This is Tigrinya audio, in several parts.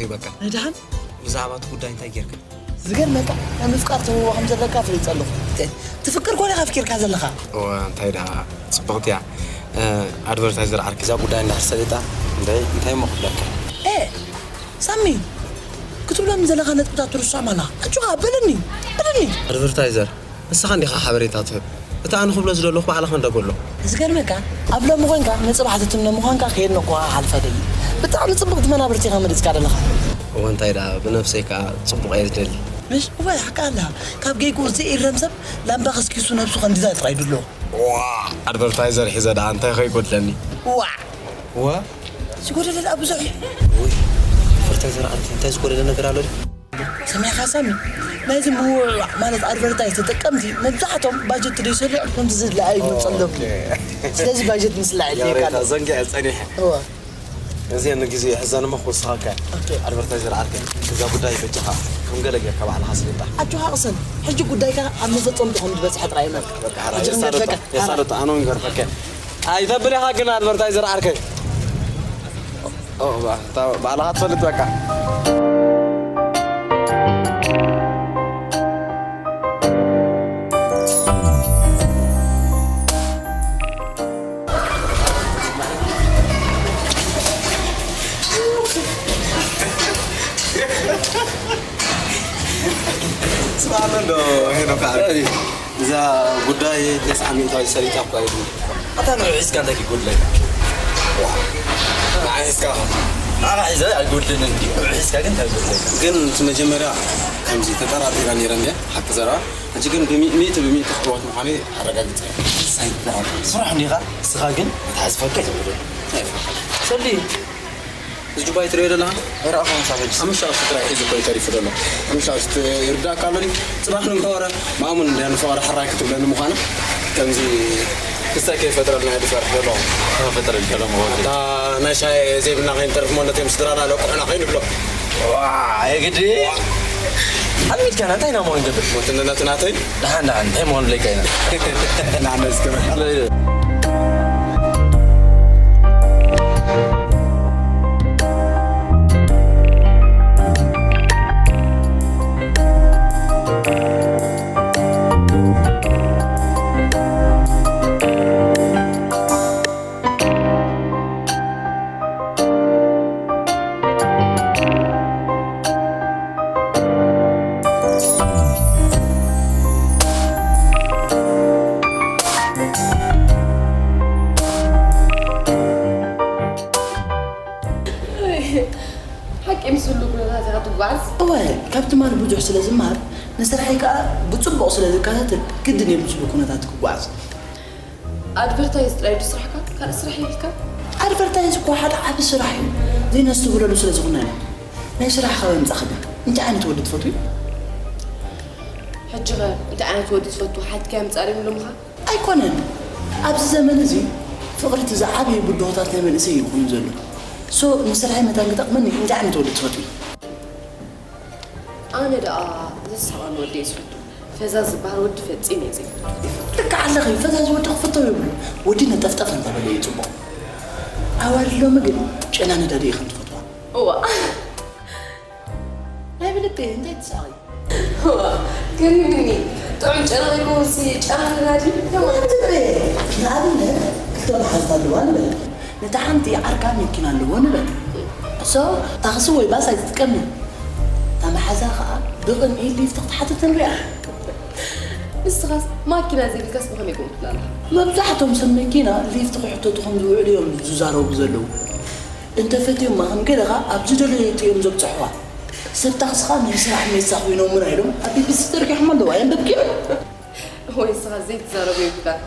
ይበቃ። ንድሓን ብዛዕባ እቲ ጉዳይ እንታይ ጌርካ? ዝገርመካ ናይ ምፍቃር ተውህቦ ከም ዘለካ ፈሊጠ ኣለኹ። ትፍቅር ኮነ ኣፍቂርካ ዘለኻ? እዋ እንታይ ደኣ ጽብቕቲ እያ። ኣድቨርታይዘር ዓርኪ እዛ ጉዳይ እንዳር ሰሊጣ እንታይ እንታይ እሞ ክብለካ? ኤ ሳሚ ክትብሎም ዘለኻ ነጥብታት ትርስዖም ኣለኻ። ኣጆኻ በለኒ በለኒ። ኣድቨርታይዘር ንስኻ እንዲኻ ሓበሬታ ትህብ። እቲ ኣነ ክብሎ ዝደለኹ ባዕልኻ እንዳ በሎ። ዝገርመካ ኣብ ሎሚ ኮንካ ንጽባሕ ትትምነ ምዃንካ ከየድነቅኩኻ ክሓልፍ ኣይደልን። ብጣዕሚ ጽብቕቲ መናብርቲ ኢኻ መሪጽካ ዘለኻ። እወ እንታይ ደኣ ብነብሰይ ከኣ ጽቡቕ እየ ዝደሊ። ምሽ እወ ሓቂ ኣለኻ። ካብ ገይግኡ ዘይእረም ሰብ ላምባ ከስኪሱ ነብሱ ከንዲዛ ጥራይ ድሎ። ዋእ ኣድቨርታይዘር ሒዘ ደኣ እንታይ ከይጎድለኒ። ዋእ ዋእ ዝጎደለ ደኣ ብዙሕ እዩ። ውይ ኣድቨርታይዘር ዓርኪ እንታይ ዝጎደለ ነገር ኣሎ ድዩ? ሰሚዕኻ ሳሚ፣ ናይዚ ምውዕዋዕ ማለት ኣድቨርታይዝ ተጠቀምቲ መብዛሕቶም ባጀት ተደይሰልዕ ከምዚ ዝለኣዩ ይመፀሎም። ስለዚ ባጀት ምስላዕ የድልየካ ኣሎ። ዘንጊዐ ፀኒሐ። እወ። እዚ ንግዜ ይሕዘን እሞ ክውስኸካ። ኦኬ። ኣድቨርታይዘር ዓርከይ፣ እዛ ጉዳይ በጃኻ ከም ገለ ጌርካ ባዕልኻ ስሊጣ። ኣጆኻ ቅሰን፣ ሕጂ ጉዳይካ ኣብ መፈፀምቱ ከም ዝበፅሐ ጥራይ እመን። በቃ፣ ሕጂ ክንገድፈካ። የሳለጡ፣ ኣነ እውን ገርፈካ። ኣይተብል ኢኻ ግን ኣድቨርታይዘር ዓርከይ። ኦ፣ ባ-፣ እታ ባዕልኻ ትፈልጥ በቃ። ስማዕና ዶ ሄኖክ ዓርከይ፣ እዛ ጉዳይ ተስዓ ሚእታዊ ሰሊጣ እኳ ኢሉ። ኣታ ንዑ ሒዝካ እንታይ ክጎድለካ? ንዓይ ሒዝካ ንዓኻ ሒዘ ኣይጎድልን እንዲ ንዑ ሒዝካ ግን እንታይ ይጎድለካ? ግን እቲ መጀመርያ ከምዚ ተጠራጢረ ነይረ እንድየ ሓቂ ዘረባ። ሕጂ ግን ብሚ- ሚእቲ ብሚእቲ ክዕወት ምዃነይ ኣረጋጊጸ እየ። ሳይጠራጠር ስራሕ እንዲኻ እስኻ ግን መትሓዝፈካ ይትብሎ። ሰሊ እዚ ጁባይ ትሪኦ ዘለኻ ኣይረኣኹን ሳፈጅ። ኣምሻ ውስጥ ጥራይ ሒዙ እኮ እዩ ተሪፉ ዘሎ። ኣምሻ ውስጥ ይርዳእካ ኣሎ ድዩ? ጽባሕ ንግሆ ወረ ማእሙን እንድያ ንፍቕሪ ሕራይ ክትብለኒ ምዃና ከምዚ ክስታይ ከይፈጥረልና እየ ድፈርሕ ዘለኹ። ከፈጥረልካ ሎም ወዲ። ኣታ ናይ ሻሂ ዘይብልና ከይንተርፍ እሞ ነቶም ስድራና ለቁሑና ከይንብሎ። ዋ የግዲ ኣልሚድካና እንታይ ኢና እሞ ክንገብር? ሞትንነቱ ናተይ። ደሓን ደሓን እንታይ ምኾን ብለካ ኢና። ንዓና እስከ ሓቂ ምስሉ ኩነታት ኢኻ ትጓዓዝ? እወ፣ ካብ ትማሊ ብዙሕ ስለ ዝመሃር ንስርሐይ ከኣ ብጽቡቕ ስለ ዝከታተል ግድን እየ ምስሉ ኩነታት ክጓዓዝ። ኣድቨርታይዝ ጥራይ ዱ ስራሕካ? ካልእ ስራሕ የብልካ? ኣድቨርታይዝ እኮ ሓደ ዓቢ ስራሕ እዩ። ዘይነስተብህለሉ ስለ ዝኾነ ኢና። ናይ ስራሕ ካብ ኣምጻእኻ ግን እንታይ ዓይነት ወዲ ትፈትዊ? ሕጂ ኸ እንታይ ዓይነት ወዲ ትፈቱ? ሓትካ ምጻር ይብሉምኻ? ኣይኮነን። ኣብዚ ዘመን እዚ ፍቕሪ እቲ ዝዓበየ ብድሆታት ናይ መንእሰይ እዩ ኮይኑ ዘሎ። ሶ ንስርሐይ መታን ክጠቕመኒ እንታይ ዓይነት ወዲ ትፈትዊ? ኣነ ደኣ ዘስሕቐኒ ወዲ እየ ዝፈቱ። ፈዛዝ ዝበሃል ወዲ ፈጺመ እየ ዘይፈቱ። ልክዕ ኣለኺ፣ ፈዛዝ ወዲ ክፍተው የብሉ። ወዲ ነጠፍጠፍ እንተበለ እዩ ጽቡቕ። ኣዋልድ ሎሚ ግን ጨና ነዳዲ እየን ዝፈትዋ። እዋ። ናይ ብልቢ እንታይ ትስሕቒ? እዋ፣ ገሪሙኒ። ጥዑም ጨና ከይከውንሲ ጨና ነዳዲ? ንኣብነት ክልተ መሓዝት ኣለዋ ንበል። ነታ ሓንቲ ዓርካ መኪና ኣለዎ ንበል። ሶ ታኽሲ ወይ ባስ ኣይትጥቀምን። እታ መሓዛ ኸኣ ብቕንኢ ሊፍት ክትሓትት ንሪኣ። ንስኻስ ማኪና ዘይብልካስ ብኸመይ ከምኡ ትብላ ኣለኻ? መብዛሕቶም ሰብ መኪና ሊፍት ክሕተቱ ከም ዝውዕሉ እዮም ዝዛረቡ ዘለዉ። እንተፈትዮማ ከም ገለኻ ኣብ ዝደለዮ እዮም ዘብጽሕዋ። ሰብ ታክሲ ኸኣ ናይ ስራሕ ሜሳ ኮይኖምና ኢሎም ኣብ ቢቢሲ ዘርጊሖም ኣለዉ። ኣየንበብክዮን? ወይ ንስኻ ዘይትዛረቦ ይብላን።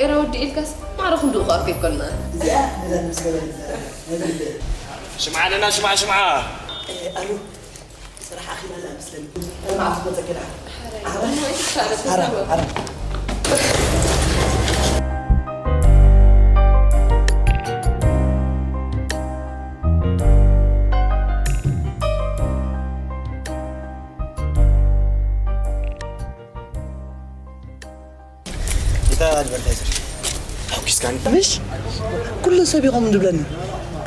ኤረ ወዲ ኢልካስ ማዕረ ክንድኡ ኸኣ ከይኮንና። እዚኣ ነዛ ምስ ገበረ ሽምዓ ኣለና ሽምዓ ሽምዓ። ኣሉ ስራሕ ኣኺላ ኣላ መስለኒ። መዓልቲ ክመጸኪ ደኣ። ሓራ ሓራ። እታ ኣድቨርታይዘር ሓጒስካኒ። ምሽ ኩሉ ሰብ ኢኹም ዝብለኒ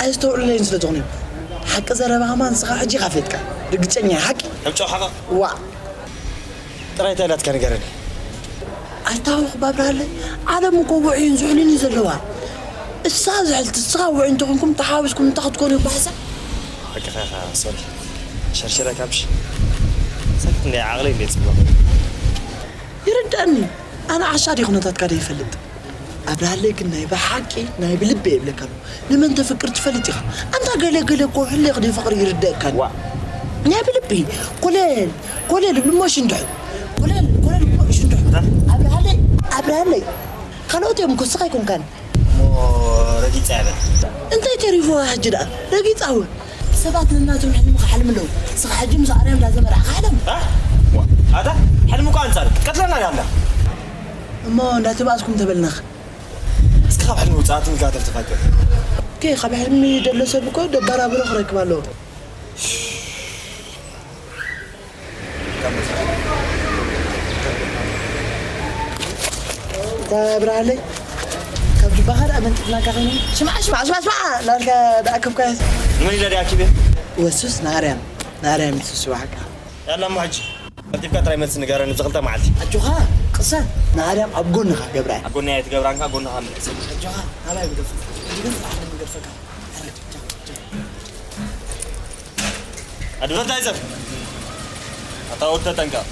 ኣየስተውዕሉለይን ስለ ዝኾነ እዩ። ሓቂ ዘረባ ከማን ንስኻ ሕጂ ኢኻ ፈትካ። ርግጸኛ ሓቂ። ሕምጫው ሓቐቕ። ዋ። ጥራይ እንታይ ኢላትካ ንገረኒ። ኣይታወቕ ባብራለይ። ዓለም እኮ ውዑይን ዝሑልን እዩ ዘለዋ። እሳ ዝሕልቲ፣ እስኻ ውዑይ እንተኾንኩም ተሓዋዊስኩም እንታይ ክትኮኑ ይባሕሳ? ሓቅኻ ኢኻ፣ ሶሪ። ሸርሽረ ካብሽ። ሰክት እንደ ዓቕለይ እንደ ጽቡቕ። ይርዳእኒ። ኣነ ዓሻ ድየ ኩነታትካ ደይፈልጥ? ኣብርሃለይ ግን ናይ ብሓቂ ናይ ብልቢ እየ ይብለካ ኣለኹ። ንመን ተፍቅር ትፈልጥ ኢኻ? ኣንታ ገለ ገለ እኮ ህሌኽ ደይ ፍቕሪ ይርደእካን። ዋ። ናይ ብልቢ ኮለል ኮለል እብሉ እሞ ሽንድሑ። ኮለል ኮለል እብሉ እሞ ሽንድሑ። ኣብርሃለይ ኣብርሃለይ ካልኦት እዮም እኮ እስኻ ኣይኮንካን። እሞ ረጊጸ ያለ። እንታይ ተሪፍዋ ሕጂ ደኣ? ረጊጻ እውን። ሰባት ነናቶም ሕልሚ ክሓልሙ ኣለዉ። ንስኻ ሕጂ ምስ ኣርያም እንዳዘመርዓኻ ሕለም። እ? ዋ፣ ኣታ ሕልሚ እኮ ኣንጻር ክትቀትለና እያ ኣላ። እሞ እንዳተባእስኩም ተበልናኽ። እስኪ ካብ ሕልሚ ውጻእ፣ ኣቲ ንጋደል ተፋጀር። ኦኬ፣ ካብ ሕልሚ ደሎ ሰብ እኮ ደባራብሮ ክረክብ ኣለዎ። ተብራለይ ካብ ጅባኻ ደኣ መንጢፍናካ ኸይኑ። ሽማዕ ሽማዕ ሽማዕ ሽማዕ ናልካ ደኣ ከብካ። ንመን ኢለ ደኣ ኣኪበ? ወሱስ ናርያም ናርያም ትስስባሕካ። ያላ እሞ ሕጂ ቀልጢፍካ ጥራይ መልሲ ንገረኒ፣ ኣብዚ ክልተ መዓልቲ። ኣጆኻ ቅሰን፣ ንኣርያም ኣብ ጎንኻ ገብራይ። ኣብ ጎነይ ኣይትገብራንካ፣ ጎንኻ ምልስ። ኣጆኻ፣ ናባይ ምገድፈካ። ሕጂ ግን ንባዕለይ ምገድፈካ። ኣድቨርታይዘር፣ ኣታ ወዲ ተጠንቀቕ።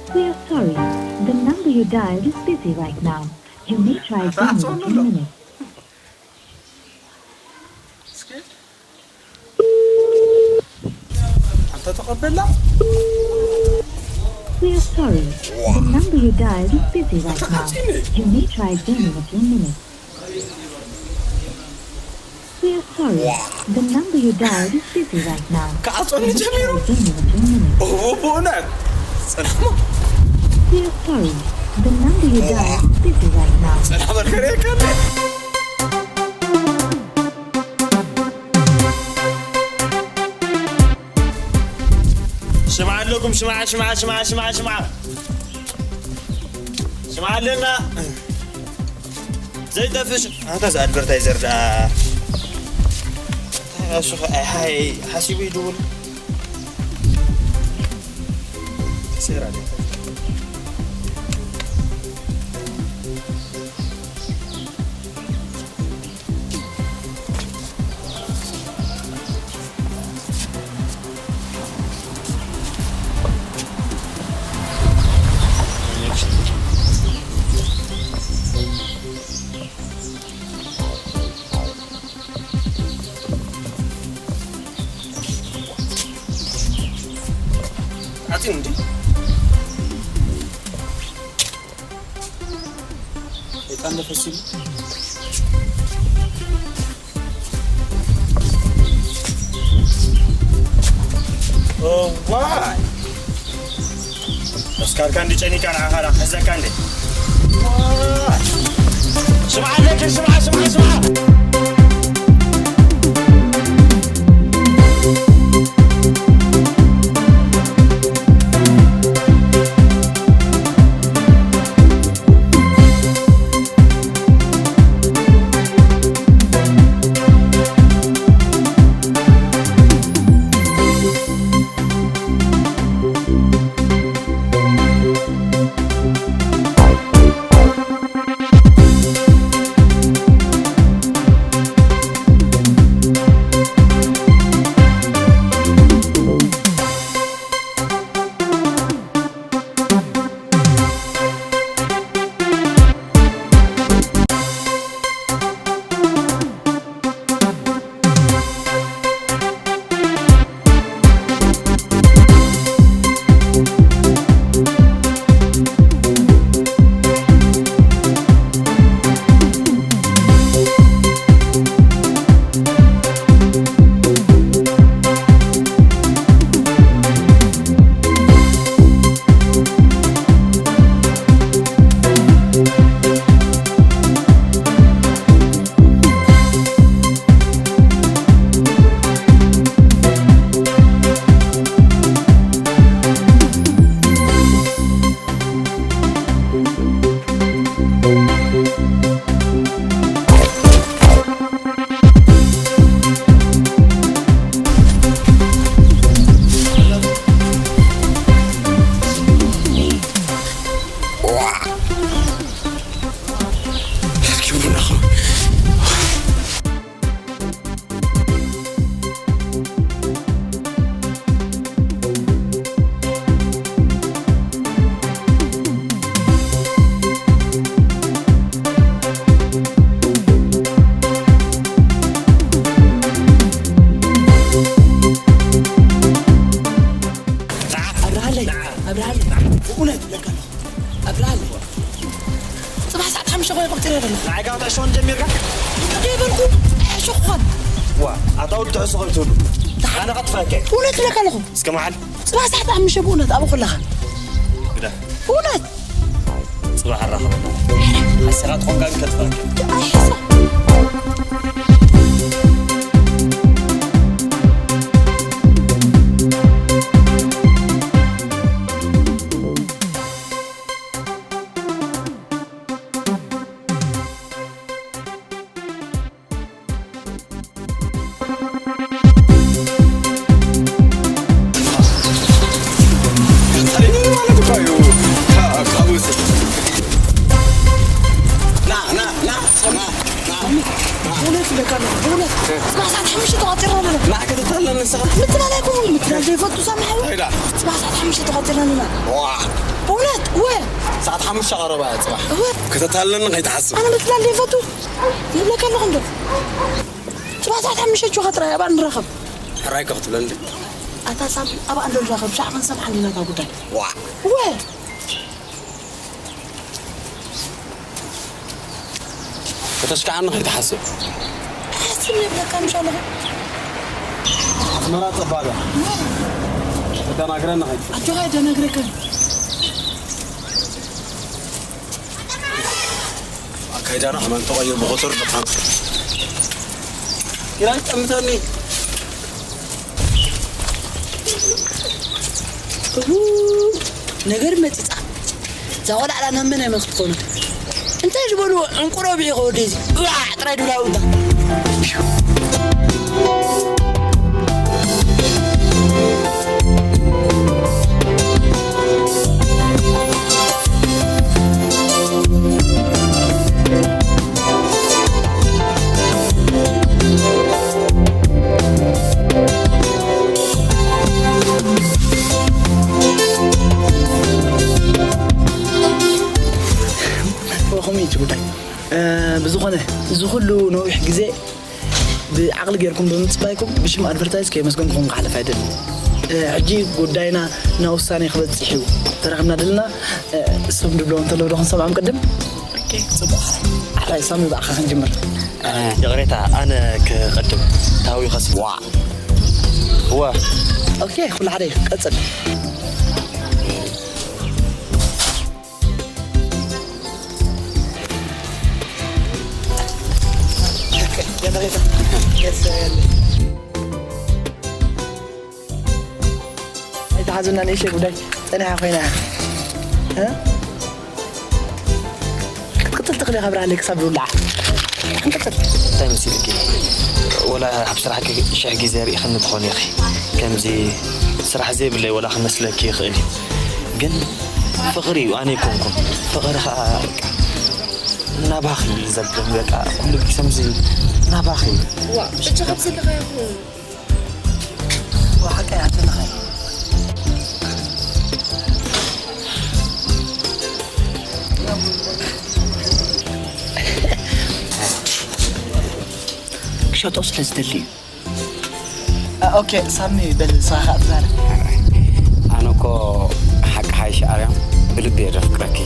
We are sorry. The number you dialed is busy right now. You may try again in a few minutes. ኣንተ ተቐበላ። We are sorry. The number you dialed is busy right now. You may try again in a few minutes. We are sorry. The number you dialed is busy right now. ክዓጾኒ ጀሚሩ። Again in a few minutes. ኦቦ ብእውነት ሰላም። We are sorry. The number you dialed is busy right now. ሰላም ኣልከረከለ። ሽምዓ ኣለኩም፣ ሽምዓ፣ ሽምዓ፣ ሽምዓ፣ ሽምዓ፣ ሽምዓ። ሽምዓ ኣለና። ዘይጠፍእ ሽ-፣ ኣታ እዚ ኣድቨርታይዘር ደኣ። እንታይ እሱ ኸ-፣ ኣይ፣ ሃይ፣ ሓሲቡ ይድውል። ተሰይራ ድያ? ኣቲ እንዲ ሰይጣን ነፈሲሉ። እዋይ! ኣስካርካ እንዲ ጨኒቃ ንዓኻ ዳ ክሕዘካ እንዲ። እዋይ! ስምዓ ኣለኪ፣ ስምዓ፣ ስምዓ፣ ስምዓ! ኣብርሃለይ፣ ኣብርሃለይ፣ ብእውነት ይብለካ ኣለኹ። ኣብርሃለይ፣ ጽባሕ ሰዓት ሓሙሽተ ኮይነ ቆጺረ ኣለኹ። ንዓይ ካብ ትዕሸወኒ ጀሚርካ? እንታይ በልኩ? ኣይሸኹኻን። ዋ፣ ኣታ ወዲ ትዕሶ ከም ትብሉ። ኣነ ከጥፍኣካ እየ። እውነት ይብለካ ኣለኹ። እስከ መዓል? ጽባሕ ሰዓት ሓሙሽተ ብእውነት ኣብኡ ከለኻ። ግዳ። ብእውነት። ጽባሕ ኣራኸበና። ሓሲኻ ትኾንካ ግን ከጥፍኣካ። ኣይሓስኻ። እውነት ይብለካ ኣለኹ፣ እውነት። ጽባሕ ሰዓት ሓሙሽተ ተቐጺርና ኣለና። ንዓ ከተታልለኒ ንስኻ? ምትላል ኣይኮነን፣ ምትላል ዘይፈቱ ሳሚ ሓወይ። ከይዳ። ጽባሕ ሰዓት ሓሙሽተ ተቐጺርና ኣለና። ዋ። እውነት፣ እወ። ሰዓት ሓሙሽተ ቀረባ እያ ጽባሕ። እወ። ከተታልለኒ ከይትሓስብ። ኣነ ምትላል ዘይፈቱ። ይብለካ ኣለኹ እንዶ። ጽባሕ ሰዓት ሓሙሽተ ኣጆኻ ጥራይ ኣብኣ ንራኸብ። ሕራይ ከ ክትብለኒ? ኣታ ሳሚ ኣብኣ እንዶ ንራኸብ፣ ሻዕ ክንሰምዓ እንዲና እታ ጉዳይ። ዋ። እወ። ከተሽክዓኒ ከይትሓስብ። ኣሕስብ ይብለካ ምሽ ኣለኹ። ኣስመራ ጸባብ እያ። ከተደናግረኒ ከይትሓስብ። ኣጆኻ ኣይደናግረካን። ኣካይዳና ከማን ተቐይሩ ብቑጽር ድኻም። ኪራይ ጠምተኒ። እሁ፣ ነገር መጺጻ። እዛ ቆልዓ ናብ መን እያ ክትኮኑ? እንታይ ዝበሉ ዕንቁሮ ብዒ ከወደዚ? እዋ፣ ጥራይ ድብላ ውታ። ወኹም እዩ እቲ ጉዳይ። እ፣ ብዝኾነ፣ እዚ ኩሉ ነዊሕ ግዜ ብዓቕሊ ጌርኩም ብምጽባይኩም ብሽም ኣድቨርታይዝ ከየመስገንኩኹም ክሓልፍ ኣይደልን። እ፣ ሕጂ ጉዳይና ናብ ውሳኔ ክበጽሕ እዩ ተራኺብና ዘለና። እ፣ እሶም ድብለዎ እንተለዉ ዶ ክንሰምዖም ቅድም? ኦኬ። ጽቡቕ። ኣሕራይ ሳሚ ብኣኻ ክንጅምር። እ፣ ይቕሬታ፣ ኣነ ክቐድም። ታዊ ኸሲ። ዋ። ዋ። ኦኬ፣ ኩሉ ሓደ እዩ። ቀጽል። ኣይተሓዙና ንእሽተይ ጉዳይ ጸኒሓ ኮይና። እ? ክትቅጽል ትኽእል ኢኻ ብርሃለይ ክሳብ ዝውልዓ። ክንቅጽል። እንታይ መሲልኪ? ወላ ኣብ ስራሕኪ ሽሕ ግዜ ርኢኽኒ ትኾኒ ኢኺ። ከምዚ ስራሕ ዘይብለይ ወላ ክመስለኪ ይኽእል እዩ። ግን ፍቕሪ እዩ፣ ኣነ ኣይኮንኩን። ፍቕሪ ኸኣ በቃ ናባኺ እዩ ዘብል፣ በቃ ኩሉ ግዜ ከምዚ ናባኺ እዩ። ዋ፣ እጅ ካብ ዘለኻ ይኹን። ዋ፣ ሓቀይ ኣተለኻ እዩ። ክሸጦ ስለ ዝደሊ እዩ። ኦኬ፣ ሳሚ በል፣ ንስኻ ኸኣ ተዛረብ። ኣነ እኮ ሓቂ ሓይሽ ኣርያም ብልቢ እየ ዘፍቅረኪ።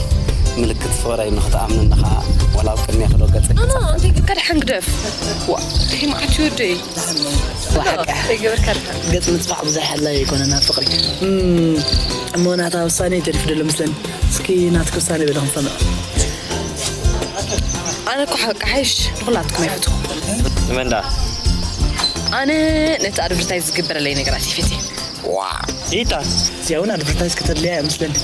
ምልክት ፍቕረይ ንኽትኣምንኒ ኸኣ ዋላ ኣብ ቅድሜኺ ዶ ገጸይ ኣነ ክጸፍን? ኣንተ ግን ከድሓን ግደፍ። ዋ፣ ይሄ መዓት ይወደይ። ዋ፣ ሓቂ። ይገበርካ ድሓን። ገጽ ምጽፋዕ ብዙሕ ኣድላዪ ኣይኮነን ኣብ ፍቕሪ። እም፣ እሞ ናታ ውሳኔ ተሪፉ ደሎ መስለኒ። እስኪ ናትኪ ውሳኔ በሊ ክንሰምዕ። ኣነ እኮ ሓቂ ሓይሽ ንኹላትኩም ኣይፈትኹም። ንመን ደኣ? ኣነ ነቲ ኣድቨርታይዝ ዝግበረለይ ነገራት ይፈትየ። ዋ። ኢታ። እዚኣ እውን ኣድቨርታይዝ ከተድልያ እያ መስለኒ።